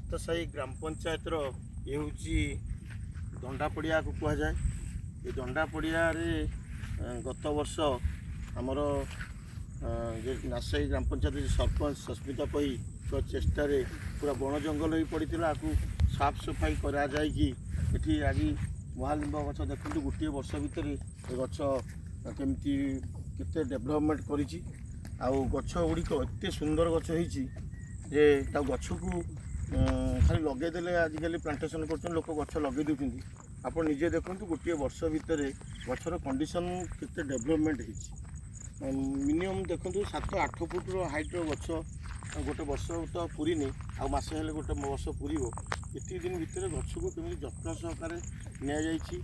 ନାସ୍ତସାହି ଗ୍ରାମ ପଞ୍ଚାୟତର ଇଏ ହେଉଛି ଦଣ୍ଡାପଡ଼ିଆକୁ କୁହାଯାଏ। ଏ ଦଣ୍ଡାପଡ଼ିଆରେ ଗତ ବର୍ଷ ଆମର ଯେ ନାସାହି ଗ୍ରାମ ପଞ୍ଚାୟତ ସରପଞ୍ଚ ସସ୍ମିତା ପହିଙ୍କ ଚେଷ୍ଟାରେ ପୁରା ବଣ ଜଙ୍ଗଲ ହୋଇ ପଡ଼ିଥିଲା। ଆକୁ ସାଫ ସଫାଇ କରାଯାଇକି ଏଠି ଆଜି ମହାଲିମ୍ବ ଗଛ ଦେଖନ୍ତୁ, ଗୋଟିଏ ବର୍ଷ ଭିତରେ ଏ ଗଛ କେମିତି କେତେ ଡେଭଲପମେଣ୍ଟ କରିଛି। ଆଉ ଗଛ ଗୁଡ଼ିକ ଏତେ ସୁନ୍ଦର ଗଛ ହେଇଛି ଯେ ତା ଗଛକୁ ଖାଲି ଲଗେଇଦେଲେ, ଆଜିକାଲି ପ୍ଲାଣ୍ଟେସନ୍ କରୁଛନ୍ତି ଲୋକ, ଗଛ ଲଗେଇ ଦେଉଛନ୍ତି। ଆପଣ ନିଜେ ଦେଖନ୍ତୁ, ଗୋଟିଏ ବର୍ଷ ଭିତରେ ଗଛର କଣ୍ଡିସନ୍ କେତେ ଡେଭଲପମେଣ୍ଟ ହେଇଛି। ମିନିମମ୍ ଦେଖନ୍ତୁ, 7-8 ଫୁଟର ହାଇଟ୍ର ଗଛ। ଗୋଟେ ବର୍ଷ ତ ପୁରିନି, ଆଉ ମାସେ ହେଲେ ଗୋଟେ ବର୍ଷ ପୁରିବ। ଏତିକି ଦିନ ଭିତରେ ଗଛକୁ କେମିତି ଯତ୍ନ ସହକାରେ ନିଆଯାଇଛି।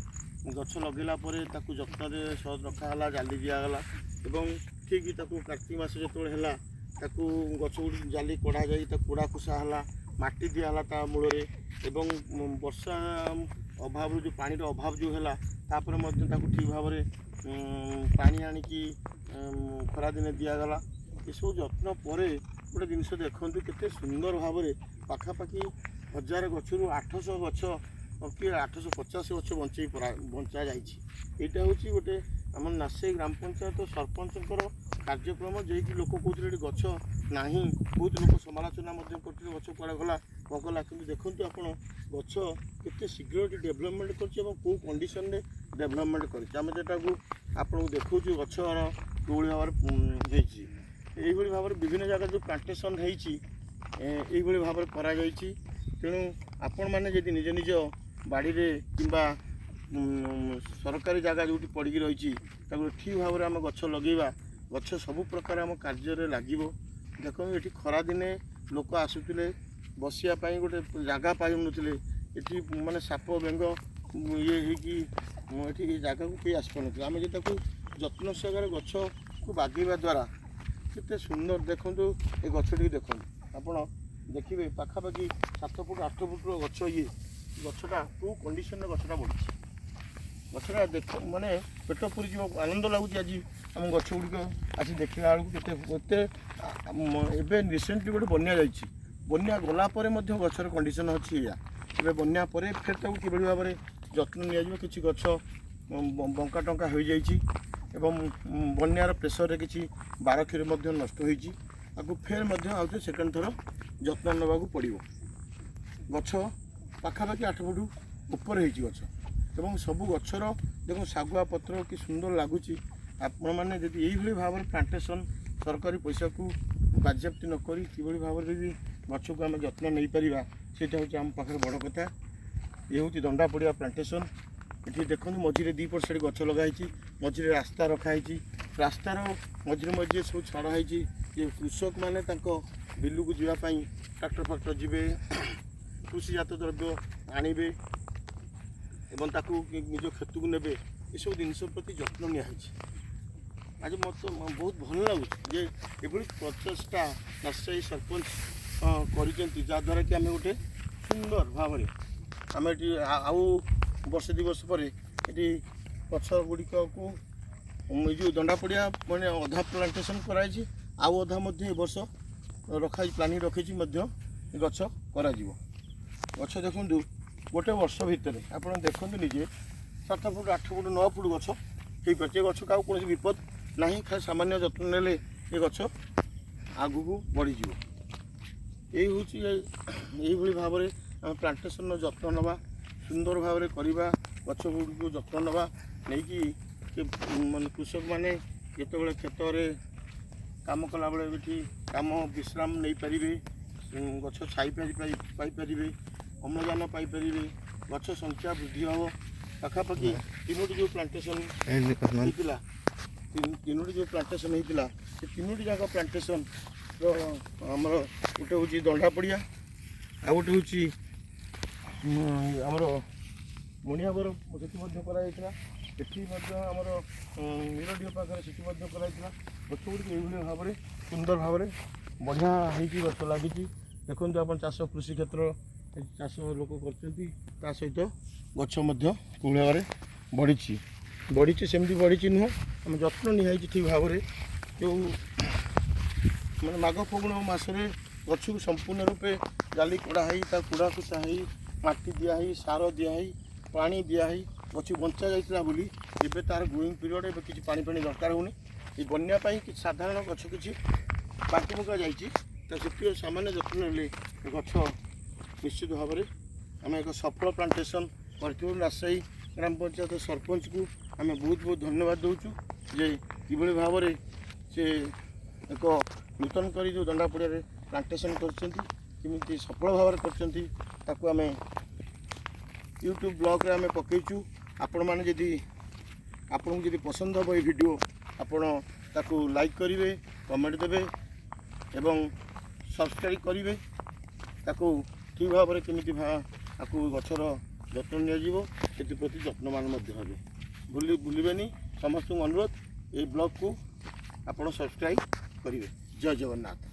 ଗଛ ଲଗେଇଲା ପରେ ତାକୁ ଯତ୍ନରେ ସହ ରଖାଗଲା, ଜାଲି ଦିଆଗଲା ଏବଂ ଠିକ୍ ତାକୁ କାର୍ତ୍ତିକ ମାସ ଯେତେବେଳେ ହେଲା, ତାକୁ ଗଛ ଗୁଡ଼ିକୁ ଜାଲି କଢ଼ାଯାଇ ତାକୁ କୋଡ଼ା ଖୁସା ହେଲା, ମାଟି ଦିଆହେଲା ତା ମୂଳରେ। ଏବଂ ବର୍ଷା ଅଭାବରୁ ଯେଉଁ ପାଣିର ଅଭାବ ଯେଉଁ ହେଲା, ତାପରେ ମଧ୍ୟ ତାକୁ ଠିକ୍ ଭାବରେ ପାଣି ଆଣିକି ଖରାଦିନେ ଦିଆଗଲା। ଏସବୁ ଯତ୍ନ ପରେ ଗୋଟେ ଜିନିଷ ଦେଖନ୍ତୁ, କେତେ ସୁନ୍ଦର ଭାବରେ ପାଖାପାଖି 1000 ଗଛରୁ 800 ଗଛ କି 850 ଗଛ ବଞ୍ଚା ଯାଇଛି। ଏଇଟା ହେଉଛି ଗୋଟେ ଆମ ନାସେଇ ଗ୍ରାମ ପଞ୍ଚାୟତ ସରପଞ୍ଚଙ୍କର କାର୍ଯ୍ୟକ୍ରମ। ଯିଏକି ଲୋକ କହୁଥିଲେ ଏଠି ଗଛ ନାହିଁ, ବହୁତ ଲୋକ ସମାଲୋଚନା ମଧ୍ୟ କରୁଥିଲେ, ଗଛ କୁଆଡ଼େ ଗଲା, କ'ଣ କଲା। କିନ୍ତୁ ଦେଖନ୍ତୁ ଆପଣ, ଗଛ କେତେ ଶୀଘ୍ର ଏଠି ଡେଭଲପମେଣ୍ଟ କରିଛି ଏବଂ କେଉଁ କଣ୍ଡିସନରେ ଡେଭଲପମେଣ୍ଟ କରିଛି। ଆମେ ଯେଟାକୁ ଆପଣଙ୍କୁ ଦେଖାଉଛୁ, ଗଛର କେଉଁଭଳି ଭାବରେ ହେଇଛି। ଏଇଭଳି ଭାବରେ ବିଭିନ୍ନ ଜାଗାରେ ଯେଉଁ ପ୍ଲାଣ୍ଟେସନ୍ ହେଇଛି, ଏଇଭଳି ଭାବରେ କରାଯାଇଛି। ତେଣୁ ଆପଣମାନେ ଯଦି ନିଜ ନିଜ ବାଡ଼ିରେ କିମ୍ବା ସରକାରୀ ଜାଗା ଯେଉଁଠି ପଡ଼ିକି ରହିଛି, ତାକୁ ଠିକ୍ ଭାବରେ ଆମେ ଗଛ ଲଗେଇବା, ଗଛ ସବୁ ପ୍ରକାର ଆମ କାର୍ଯ୍ୟରେ ଲାଗିବ। ଦେଖନ୍ତୁ, ଏଠି ଖରାଦିନେ ଲୋକ ଆସୁଥିଲେ ବସିବା ପାଇଁ, ଗୋଟେ ଜାଗା ପାଉନଥିଲେ ଏଠି। ମାନେ ସାପ ବେଙ୍ଗ ଇଏ ହେଇକି ଏଠି ଏ ଜାଗାକୁ କେହି ଆସିପାରୁନଥିଲେ। ଆମେ ଯଦି ତାକୁ ଯତ୍ନ ସହକାରେ ଗଛକୁ ବାଗେଇବା ଦ୍ୱାରା କେତେ ସୁନ୍ଦର। ଦେଖନ୍ତୁ, ଏ ଗଛଟିକୁ ଦେଖନ୍ତୁ ଆପଣ, ଦେଖିବେ ପାଖାପାଖି 7 ଫୁଟ 8 ଫୁଟର ଗଛ। ଇଏ ଗଛଟା କେଉଁ କଣ୍ଡିସନରେ ଗଛଟା ବଢ଼ିଛି। ଗଛଟା ଦେଖ, ମାନେ ପେଟ ପୁରିଯିବ, ଆନନ୍ଦ ଲାଗୁଛି। ଆଜି ଆମ ଗଛ ଗୁଡ଼ିକ ଆସି ଦେଖିଲା ବେଳକୁ କେତେ ଏତେ ଏବେ ରିସେଣ୍ଟଲି ଗୋଟେ ବନ୍ୟା ଯାଇଛି। ବନ୍ୟା ଗଲା ପରେ ମଧ୍ୟ ଗଛର କଣ୍ଡିସନ୍ ଅଛି ଏଇଆ। ଏବେ ବନ୍ୟା ପରେ ଫେର୍ ତାକୁ କିଭଳି ଭାବରେ ଯତ୍ନ ନିଆଯିବ। କିଛି ଗଛ ବଙ୍କା ଟଙ୍କା ହୋଇଯାଇଛି ଏବଂ ବନ୍ୟାର ପ୍ରେସରରେ କିଛି ବାରକ୍ଷୀରେ ମଧ୍ୟ ନଷ୍ଟ ହୋଇଛି। ତାକୁ ଫେର୍ ମଧ୍ୟ ଆଉଥରେ ସେକେଣ୍ଡ ଥର ଯତ୍ନ ନେବାକୁ ପଡ଼ିବ। ଗଛ ପାଖାପାଖି 8 ଫୁଟ ଉପରେ ହେଇଛି ଗଛ ଏବଂ ସବୁ ଗଛର ଦେଖନ୍ତୁ, ଶାଗୁଆ ପତ୍ର କି ସୁନ୍ଦର ଲାଗୁଛି। ଆପଣମାନେ ଯଦି ଏଇଭଳି ଭାବରେ ପ୍ଲାଣ୍ଟେସନ୍ ସରକାରୀ ପଇସାକୁ ବାଜ୍ୟାପ୍ତି ନ କରି କିଭଳି ଭାବରେ ଯଦି ଗଛକୁ ଆମେ ଯତ୍ନ ନେଇପାରିବା, ସେଇଟା ହେଉଛି ଆମ ପାଖରେ ବଡ଼ କଥା। ଇଏ ହେଉଛି ଦଣ୍ଡାପଡ଼ିଆ ପ୍ଲାଣ୍ଟେସନ୍। ଏଠି ଦେଖନ୍ତୁ, ମଝିରେ ଦୁଇ ପଟ ସାଇଡ଼ ଗଛ ଲଗା ହେଇଛି, ମଝିରେ ରାସ୍ତା ରଖା ହେଇଛି। ରାସ୍ତାର ମଝିରେ ମଝିରେ ସବୁ ଛଡ଼ା ହେଇଛି ଯେ କୃଷକମାନେ ତାଙ୍କ ବିଲକୁ ଯିବା ପାଇଁ ଟ୍ରାକ୍ଟର ଫାକ୍ଟର ଯିବେ, କୃଷିଜାତ ଦ୍ରବ୍ୟ ଆଣିବେ ଏବଂ ତାକୁ ନିଜ କ୍ଷେତକୁ ନେବେ। ଏସବୁ ଜିନିଷ ପ୍ରତି ଯତ୍ନ ନିଆହେଇଛି। ଆଜି ମୋତେ ବହୁତ ଭଲ ଲାଗୁଛି ଯେ ଏଭଳି ପ୍ରଚେଷ୍ଟା ନାସାଇ ସରପଞ୍ଚ କରିଛନ୍ତି, ଯାହାଦ୍ୱାରା କି ଆମେ ଗୋଟେ ସୁନ୍ଦର ଭାବରେ ଆମେ ଏଠି ଆଉ ବର୍ଷେ 2 ବର୍ଷ ପରେ ଏଠି ଗଛ ଗୁଡ଼ିକକୁ ଏ ଯେଉଁ ଦଣ୍ଡାପଡ଼ିଆ ମାନେ ଅଧା ପ୍ଲାଣ୍ଟେସନ୍ କରାଯାଇଛି, ଆଉ ଅଧା ମଧ୍ୟ ଏ ବର୍ଷ ରଖାହେଇଛି, ପ୍ଲାନିଂ ରଖିଛି ମଧ୍ୟ ଏ ଗଛ କରାଯିବ। ଗଛ ଦେଖନ୍ତୁ, ଗୋଟେ ବର୍ଷ ଭିତରେ ଆପଣ ଦେଖନ୍ତୁ ନିଜେ, 7 ଫୁଟ, 8 ଫୁଟ, 9 ଫୁଟ ଗଛ ହେଇପାରୁଛି। ଏ ଗଛକୁ ଆଉ କୌଣସି ବିପଦ ନାହିଁ, ଖାଲି ସାମାନ୍ୟ ଯତ୍ନ ନେଲେ ଏ ଗଛ ଆଗକୁ ବଢ଼ିଯିବ। ଏଇ ହେଉଛି ଏଇଭଳି ଭାବରେ ଆମେ ପ୍ଲାଣ୍ଟେସନ୍ର ଯତ୍ନ ନେବା, ସୁନ୍ଦର ଭାବରେ କରିବା, ଗଛ ଗୁଡ଼ିକୁ ଯତ୍ନ ନେବା ନେଇକି ସେ ମାନେ କୃଷକମାନେ ଯେତେବେଳେ କ୍ଷେତରେ କାମ କଲାବେଳେ ଏଠି କାମ ବିଶ୍ରାମ ନେଇପାରିବେ, ଗଛ ଛାଇ ପାଇପାରିବେ, ଅମ୍ଳଜାନ ପାଇପାରିବେ, ଗଛ ସଂଖ୍ୟା ବୃଦ୍ଧି ହେବ। ପାଖାପାଖି ତିନୋଟି ଯେଉଁ ପ୍ଲାଣ୍ଟେସନ୍ ହେଇଥିଲା, ତିନୋଟି ଯେଉଁ ପ୍ଲାଣ୍ଟେସନ୍ ହେଇଥିଲା, ସେ ତିନୋଟି ଯାକ ପ୍ଲାଣ୍ଟେସନ୍ର ଆମର ଗୋଟେ ହେଉଛି ଦଣ୍ଡାପଡ଼ିଆ, ଆଉ ଗୋଟେ ହେଉଛି ଆମର ମୁଣିଆବର, ସେଠି ମଧ୍ୟ କରାଯାଇଥିଲା। ଏଠି ମଧ୍ୟ ଆମର ମିରଡ଼ିହ ପାଖରେ ସେଠି ମଧ୍ୟ କରାଯାଇଥିଲା। ଗଛ ଗୁଡ଼ିକ ଏଇଭଳି ଭାବରେ ସୁନ୍ଦର ଭାବରେ ବଢ଼ିଆ ହେଇକି ଗଛ ଲାଗିଛି। ଦେଖନ୍ତୁ ଆପଣ, ଚାଷ କୃଷି କ୍ଷେତ୍ର ଚାଷ ଲୋକ କରୁଛନ୍ତି, ତା ସହିତ ଗଛ ମଧ୍ୟ କେଉଁଭଳି ଭାବରେ ବଢ଼ିଛି। ବଢ଼ିଛି ସେମିତି ବଢ଼ିଛି ନୁହଁ, ଆମେ ଯତ୍ନ ନିଆହେଇଛି ଠିକ୍ ଭାବରେ। ଯେଉଁ ମାନେ ମାଘ ଫଗୁଣ ମାସରେ ଗଛକୁ ସମ୍ପୂର୍ଣ୍ଣ ରୂପେ ଜାଲି କୋଡ଼ା ହେଇ, ତା କୁଡ଼ା କୁଚା ହେଇ, ମାଟି ଦିଆ ହେଇ, ସାର ଦିଆ ହେଇ, ପାଣି ଦିଆ ହେଇ ଗଛ ବଞ୍ଚା ଯାଇଥିଲା ବୋଲି ଏବେ ତାର ଗ୍ରୋଇଂ ପିରିୟଡ଼। ଏବେ କିଛି ପାଣି ଫାଣି ଦରକାର ହେଉନି। ଏଇ ବନ୍ୟା ପାଇଁ କିଛି ସାଧାରଣ ଗଛ କିଛି ବାଙ୍କି ମୁକା ଯାଇଛି। ତ ସେଥିରେ ସାମାନ୍ୟ ଯତ୍ନ ନେଲେ ଗଛ ନିଶ୍ଚିତ ଭାବରେ ଆମେ ଏକ ସଫଳ ପ୍ଲାଣ୍ଟେସନ୍ କରିଥିବୁ। ନାସାଇ ଗ୍ରାମ ପଞ୍ଚାୟତ ସରପଞ୍ଚକୁ ଆମେ ବହୁତ ବହୁତ ଧନ୍ୟବାଦ ଦେଉଛୁ ଯେ କିଭଳି ଭାବରେ ସେ ଏକ ନୂତନ କରି ଯେଉଁ ଦଣ୍ଡାପଡ଼ିଆରେ ପ୍ଲାଣ୍ଟେସନ୍ କରିଛନ୍ତି, କେମିତି ସଫଳ ଭାବରେ କରିଛନ୍ତି, ତାକୁ ଆମେ ୟୁଟ୍ୟୁବ୍ ବ୍ଲଗ୍ରେ ଆମେ ପକାଇଛୁ। ଆପଣମାନେ ଯଦି, ଆପଣଙ୍କୁ ଯଦି ପସନ୍ଦ ହେବ ଏଇ ଭିଡ଼ିଓ, ଆପଣ ତାକୁ ଲାଇକ୍ କରିବେ, କମେଣ୍ଟ ଦେବେ ଏବଂ ସବସ୍କ୍ରାଇବ୍ କରିବେ। ତାକୁ ଠିକ୍ ଭାବରେ କେମିତି ତାକୁ ଗଛର ଯତ୍ନ ନିଆଯିବ, ସେଥିପ୍ରତି ଯତ୍ନବାନ ମଧ୍ୟ ହେବେ। ଭୁଲିବେନି। ସମସ୍ତଙ୍କୁ ଅନୁରୋଧ, ଏଇ ବ୍ଲଗ୍କୁ ଆପଣ ସବସ୍କ୍ରାଇବ୍ କରିବେ। ଜୟ ଜଗନ୍ନାଥ।